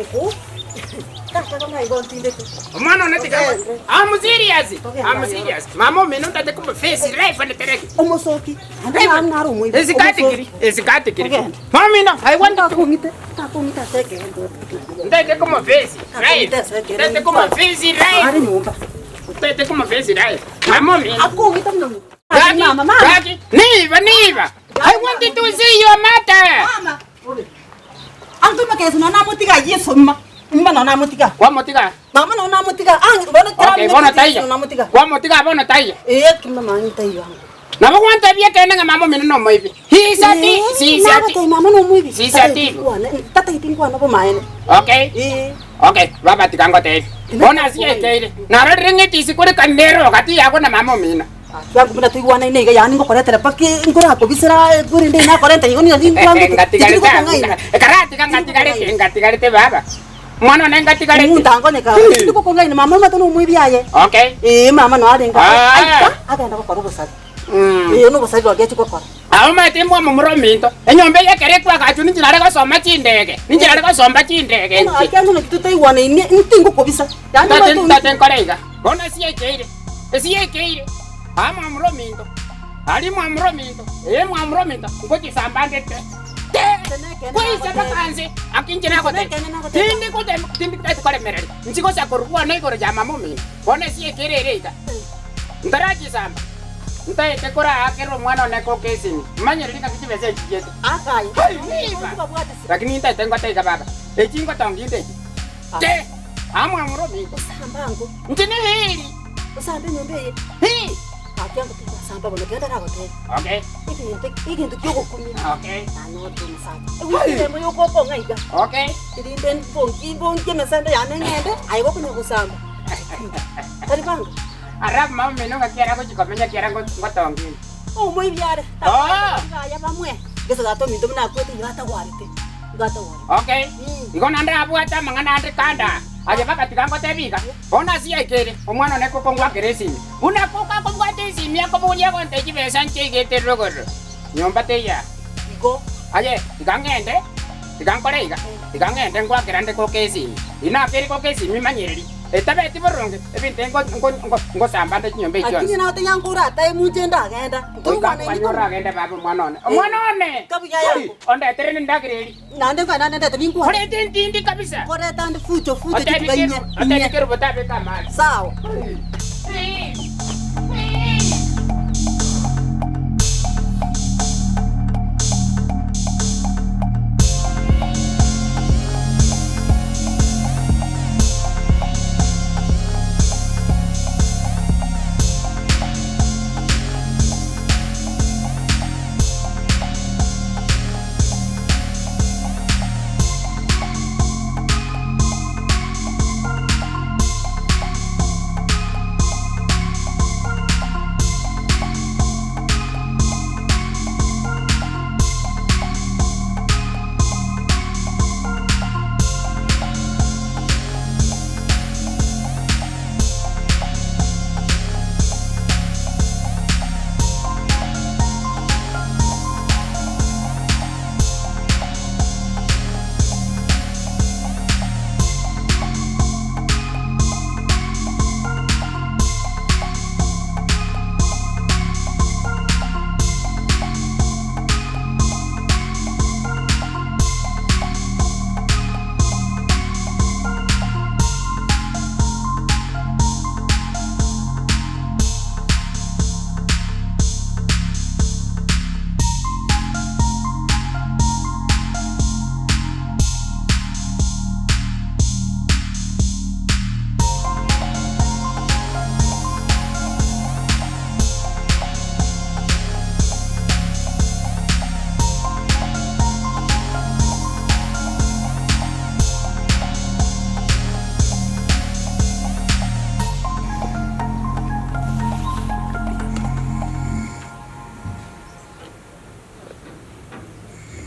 Yango. Tata kama igo ntindete. Omwana one tiga I'm serious. I'm serious. Mama omino ntate kuma face life and direct. Omosoki. Ande naro naro omoibi. Esikatikiri, esikatikiri. Ogende. Mama omino, I want to Takong'ite, takong'ite ase ekegendo. Ntate kuma face life. Ntate kuma face life. Are nyomba. Ntate kuma face life. Mama omino. Akong'ite muna. Gaki, Mama, mama. gaki. Niva, niva. I wanted to see your mother. Mama. Antome kesu no namotiga Yesu mma. Mma no namotiga. Kwamotiga? Mama no namotiga. Ang bono kera Okay, bono taiyo. no namotiga. Kwamotiga bono taiyo. Eh kimma mama taiyo. Nabo gwantebia ekeene ng'a mama omino nomoibi. He is a thief. She is a thief. Nagotebia mama nomoibi. She is a thief. Tataiti nkwana bomaene. Okay. Eh. Okay, baba tiga ngotebie. Bono ase yaikeire. Narorire ng'a etisi kore kanero gati yago na mama omino. Kiango buna toigwanaine iga, yaani ngokoretera mpaka nkorakobisera korende nakorenta igo nigo ninkwangete. Ngatigarete Tikiri gokong'aina. Karatiga ngatigarete ngatigarete baba. Mwana one ngatigarete. Omonto angonyeka, tindi gokong'aina mama omanyete nomoibi aye. Okay. Ee mama noo arenge Ah. aika agenda gokora obosabi. Mm. Ee nobosabi boria achia gokora. Aye omanyete mbwa momura ominto, enyomba eye ekero ekwagachwa ninche nare gosoma chindege, ninche nare gosomba chindege Bono inche. gaki ande naki totaigwanaine ntingokobisa. Yaani Tate omanyete tate nkore iga, bono ase yaikeire, ase yaikeire, aa mwamura ominto, aria mwamura ominto, ee mwamura ominto, ngochisamba nde te, te, koisa mpaka nse, aki inche nagoteba, tindi goteba tindi tari koremereria, inchi gocha korwa bono igoro ya mama ominto, bono ase yaikeire ere iga, ntarachisamba. Ntaete koraakera omwana one koka esimi, manyereri ng'aki chibesa echi chiete. Akaye. Niba! Lakini ntaete ngote iga baba, echi ngotonga inde echi. Che! Aa mwamura ominto. Osamba ango. Inche neheri. Osambe enyomba eye. Hi! Gaki ango tibasamba bono kende nagotebia. Okay. Egento egento kiogokumia. Okay. Nanyorire omosacha. Ewiki eyemo yokokong'a iga. Okay. Erinde mbongi mbongie emesende yane ng'ende aye gokonya gosamba. Tari banga. Arabu mama omino ng'aki ere agochia komenya ekiagera ngotonga inde. Omoibi are, Oh! tata bamwe. Gese tata ominto buna akwete igo atagwarete. Igo atagwarete. Okay. Igo naende abwate amang'ana ande kando aa. Aye baba tiga ngotebie iga, bono ase yaikeire, omwana one kokongwakera esimi. Buna koka akobwata esimi akoboria agontebia chibesa nche igete rogoro. Nyomba teiyo aa. Igo. Aye, tiga ng'ende, tiga nkore iga, tiga ng'ende ngwakera nde koka esimi. Inakeri koka esimi manyereri. Etabeti boronge, ebinto ngosamba nde chinyomba echi Lakini chionsi. nagotebi ng'a oratae munche ndagenda, Goika ntoigwane nkwane inwe. oragende baba omwana one. Omwana one! Kabuya yango. Ondetere nendagera eria. Naende nkogenda nendete ninkwane. Koreta entindi kabisa. Koreta ande fucho fucho Otebi chituka inye keru, otebi inye. kerubo tabeka amache. Sawa.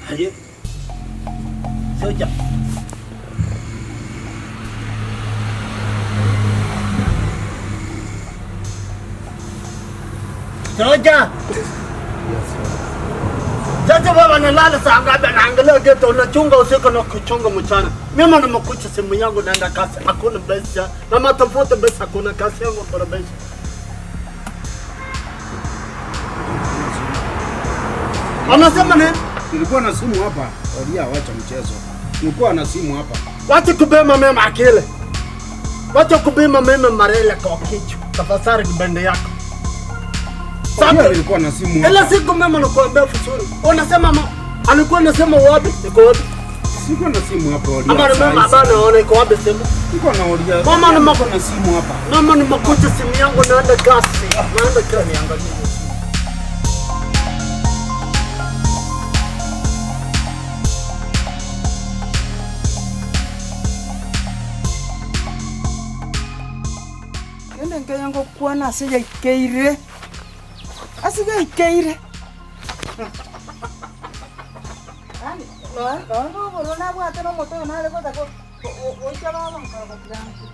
Aye, socha. Socha. Sasa baba nalala saa ngapi? Anaangalia geto, unachunga usiku na kuchunga mchana. Mimi nimekucha simu yangu naenda kazi, hakuna pesa. Na matafuta pesa, hakuna kazi yangu kuna pesa. Anasema nini? Nilikuwa na simu hapa. Olia, wacha mchezo. Nilikuwa na simu hapa. Wacha kubema mema akili. Wacha kubema mema marele kwa kichwa. Tafasari kibende yako. Olia, Sasa nilikuwa na simu ila hapa. siku mimi nakuambia vizuri. Unasema ma, alikuwa anasema wapi? Iko wapi? Sikuwa na simu hapa Olia. Ama ni Saa mama hizi. bana naona iko wapi simu? Nilikuwa na Olia. Mama, ni Nilikuwa na simu hapa. Mama nimekucha simu yangu naenda kasi. Naenda kasi. Niangalie hiyo simu. Kende nkenya ngokwana ase yaikeire, ase yaikeire. Yaani noe noe obororo nabwate na omote oyo nare gocha go- go- goika baba nkara gotiga nse.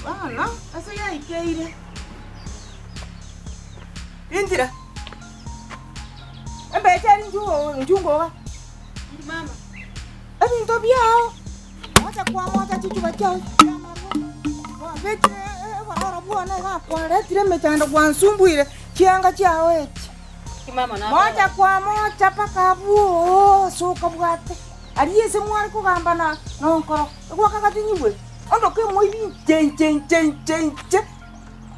Bono ase yaikeire, rintira, embeche eri njuu njungoga. Mama. Ebinto biao, mocha kwa mocha chichuba chiao chiamarwa, kwabekire ebororo bwane iga kwaretire emechando gwansumbuire chianga chiao echi. Mama na. Mocha kwa mocha mpaka abwo ase okabwate. Aria ase mware kogamba na na onkoro, egwakagati nyigwe, ondoke omoibi inche inche inche inche inche,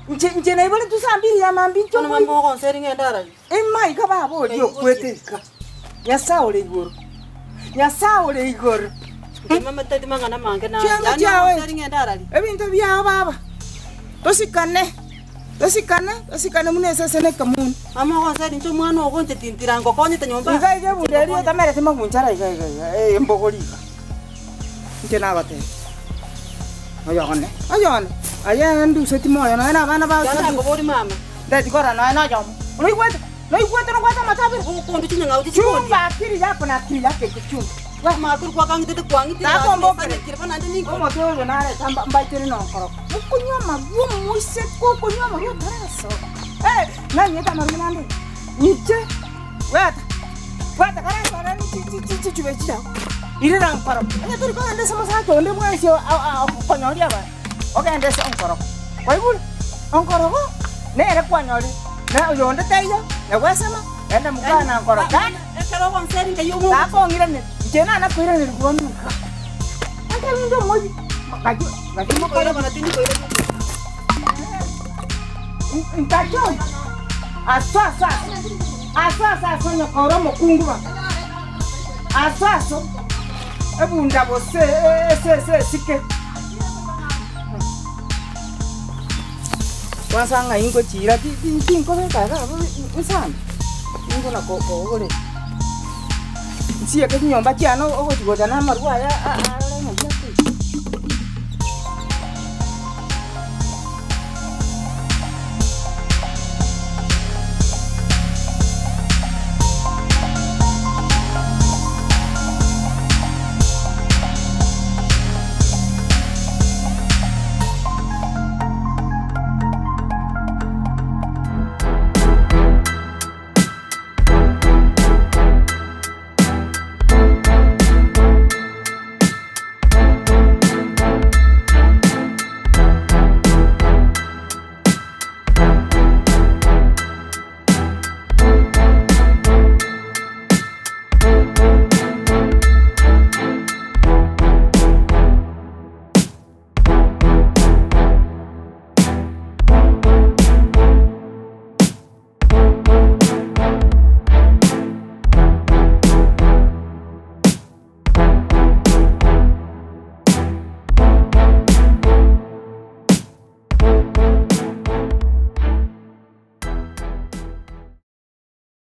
inche inche naiboretwe saa mbiri ya mambia inche Bono omoibi. mama ogonseri ng'ende arari. Ema iga baba oria okwete iga, Nyasae ore igoro, Nyasae ore igoro. Mama tari mang'ana mange na. Chianga Yaani chiao ogonseri ng'ende arari. Ebinto biao baba, tosikane, tosikane, tosikane buna esese na ekamunu. Mama ogonseri inche omwana ogo inche tintira ngokonyete nyomba. Iga iga ebunda eria otamereti magunchara iga iga iga embogori iga. Inche nagotebia, oyone, oyone, aye nduseti moyo nonya na abana bao. Yaani nakobori mama. Ndeti korora nonya na oyomo, onoigwete? Noigwete nobwate amato abere? Ogokondu chinyang'au chichikondi. Chumba akiri yako na akiri yake iko chumba. Amakuru kwakang'itete kwang'itire Tata ombokere. gaki bono naende ninko. Omote oyo nareta mba- mbaitere nonkoroka. Okonywa amarwa omoiseke okonywa amarwa otarasoka. Eh, nanyete amarwa naende inche bwata bwata karasore chi- chi- chi- chichuba echi chiago irera nkoroka. Onye tori kogenda ase omosacha onde bwensi o- a- okonyoria abare, ogende ase onkoroka. Kwaigure? Onkorogo nere kwanyorire, na oyonde taiyo, nyagwesema, genda mokwana nkoroka. Ekero ogonseri nkai omonto. Takong'iraneria, inche nanakoiraneria bono iga. Ekero inde omoibi, gaki gaki mokore Tindikoira bono tindikoira. Ntacho aso aso aso aso aso aso nyokora omokungu ba aso aso ebunda gose ese ese esike kwanza ng'ai ngochiira ti ti tinkobeka iga abwo nsande, ninkona ko kogorera. Nsieke chinyomba chiane ogochi gocha na amarwa aya arore.